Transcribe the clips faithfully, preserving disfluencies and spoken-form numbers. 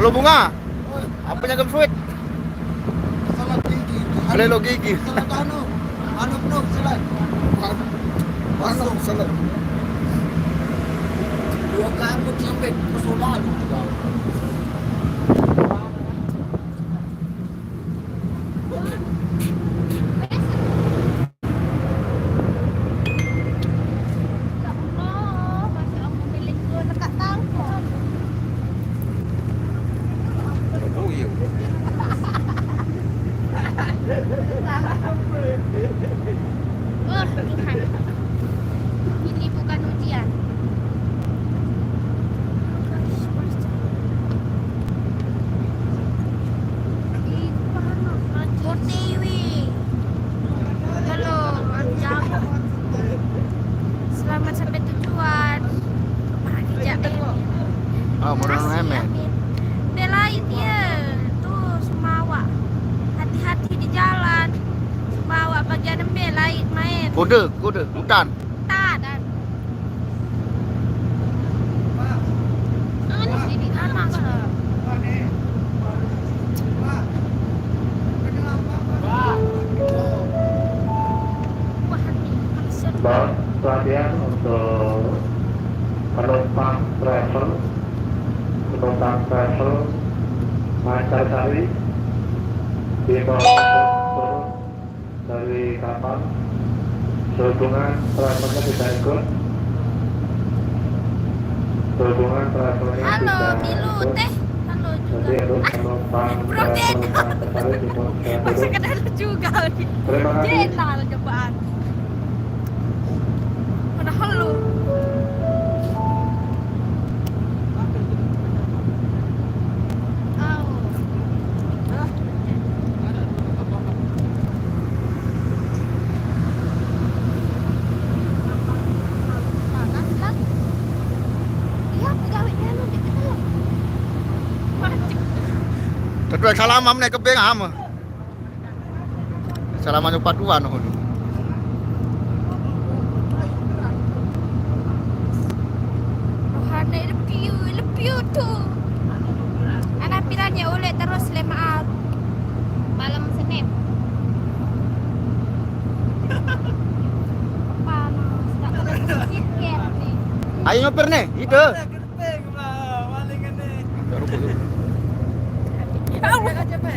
Bunga. Apa yang kamu suit? Salat gigi. Lelo gigi. Salat anu. Anu penuh, silat. Anu, salat. Dua kali sampai ke Solo. Oh iya. Oh Tuhan, ini bukan ujian. Selamat sampai tujuan. Pagi jaen. Oh, mau nonton Memet. Dia lain dia. Tuh, Sumbawa. Hati-hati di jalan. Sumbawa bagian embe lain main. Kode, kode, hutan. Tak, dan. Anu, ini anak. Wah, ini kasihan. Baik, perhatian untuk penumpang travel, penumpang travel Mancar Sari di bawah turun dari kapal. Sehubungan travelnya tidak ikut, sehubungan travelnya Halo, tidak Milu, ikut. Teh. Halo juga. Jadi, untuk penumpang Bro travel Beno. Mancar Sari di bawah turun. Masa kena lu juga nih. Terima kasih. Jenal cobaan. Padahal lu. Au. Panas lah. Iya, pegawainya lu dikit lah. Wajib. Kedua salam, am, naik ke bank, am. Salaman upat tuan, oh. Rohane lepiu, lepiu tu. Anak piran ya oleh terus lemaat. Malam Senin. Panas, tak kena skincare nih. Ayo nyopir nih, ide.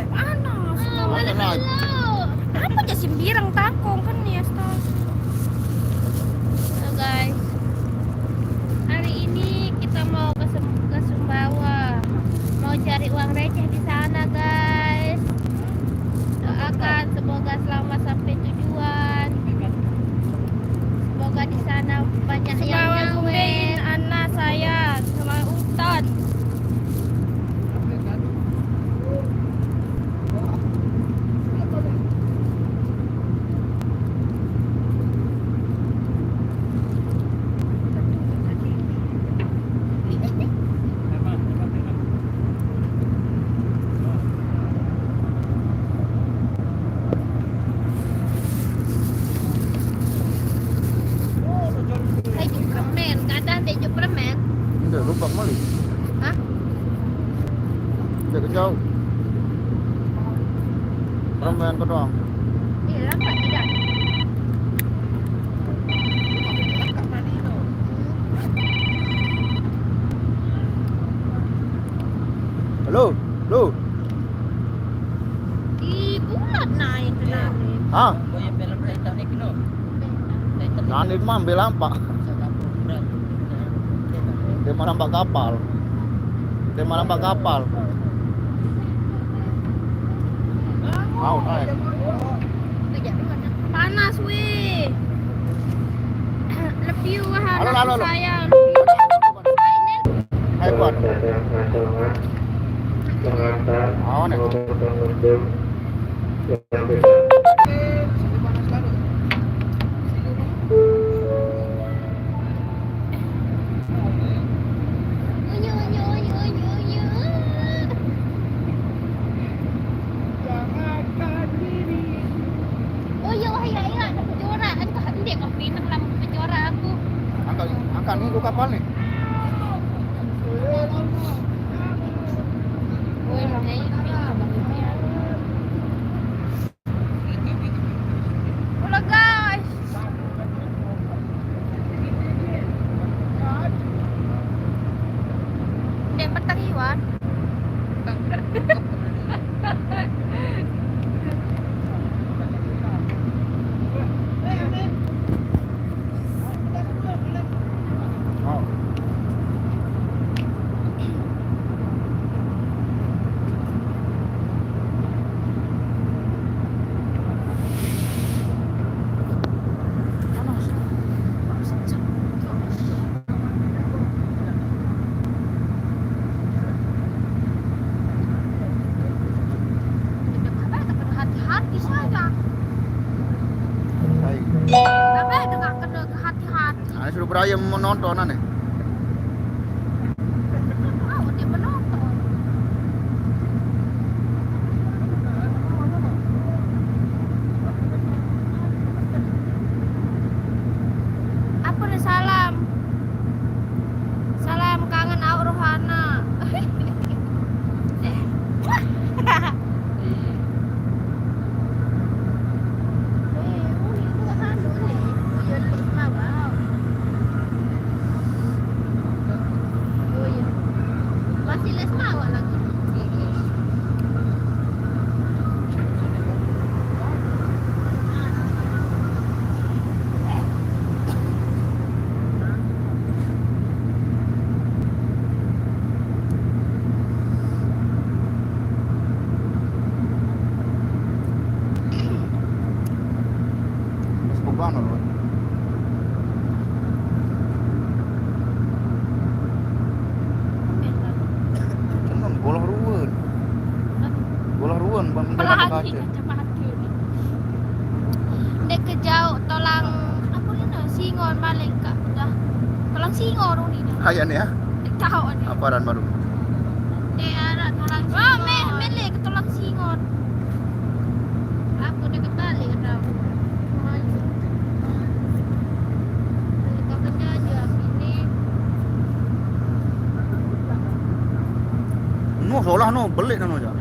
Panas. Ah, malam dulu. Apa aja simbirang takong kan ya, Stas? So, guys, hari ini kita mau ke Sem-, ke Sumbawa. Mau cari uang receh di sana, guys. Doakan semoga selamat sampai tujuan. Semoga di sana banyak yang Sumbawa nyawer. Anak saya sama Utan. Saya juga permen, kadang dia juga permen. Udah, lupa kembali. Hah? Udah kejauh. Permen ke doang. Iya, lambat tidak. Halo, halo. Di bulan naik ke langit. Hah? Nah, ini mah ambil lampak. Dia mah nampak kapal. Dia mah nampak kapal. Mau naik. Panas, weh. Lebih wah, halo, halo, halo. Saya. Hai, Bang. Pengantar maupun pengunjung yang bisa. Oh iya, wah, iya, iya, ada pejorak. Entah, ndek, kau pindah lah, pejorak aku. Angkat, angkat ni, tu kapal ni. Wan. Hati-hati saja. Hai. Tapi dengan kena hati-hati. Ane suruh beraya menonton ane. Mau dia menonton. Apa ni salam? Salam kangen au Rohana. Masih les mawar lagi. Mas pagano, no? Tenang, bola ruwet. Bola ruwet, bang. Pelan. Kacamata. Dek ke jauh, tolang, apa ni, nah, Singon balik, Kak. Udah. Tolang Singon ni dah. Kayak ni, ya? Tahu ni. Apa ran baru? Dek arah tolang Singon. Oh, meh, meh, lek ke tolang Singon. Aku dek balik, kata aku. Maju. Balik ke kerja aja, ini. No, solah no, belik no, no, ja.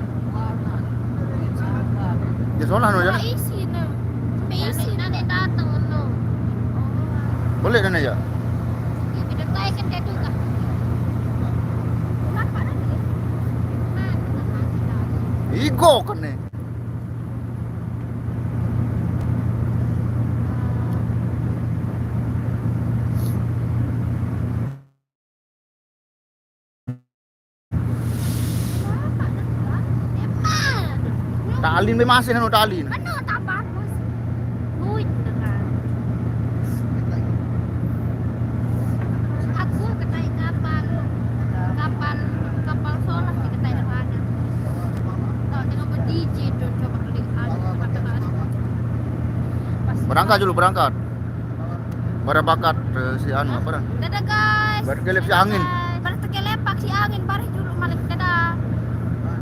Ya, solah no, ja. Isi no. Sampai isi. Nanti datang no. Boleh dah, ya? Ya, kita taikkan dia juga. Kenapa nanti? Mana? Igo kan ni. Talin be masih anu talin. Mana tak bagus. Hui, beneran. Aku ketai kapal. Kapal, kapal solah di ketai mana. Tak dengan berdiri tu, coba lihat. Berangkat dulu, berangkat. Bara bakat, eh, si anu, apa dah? Dadah, guys. Bara tekelep si angin. Bara tekelep si angin, bareh dulu.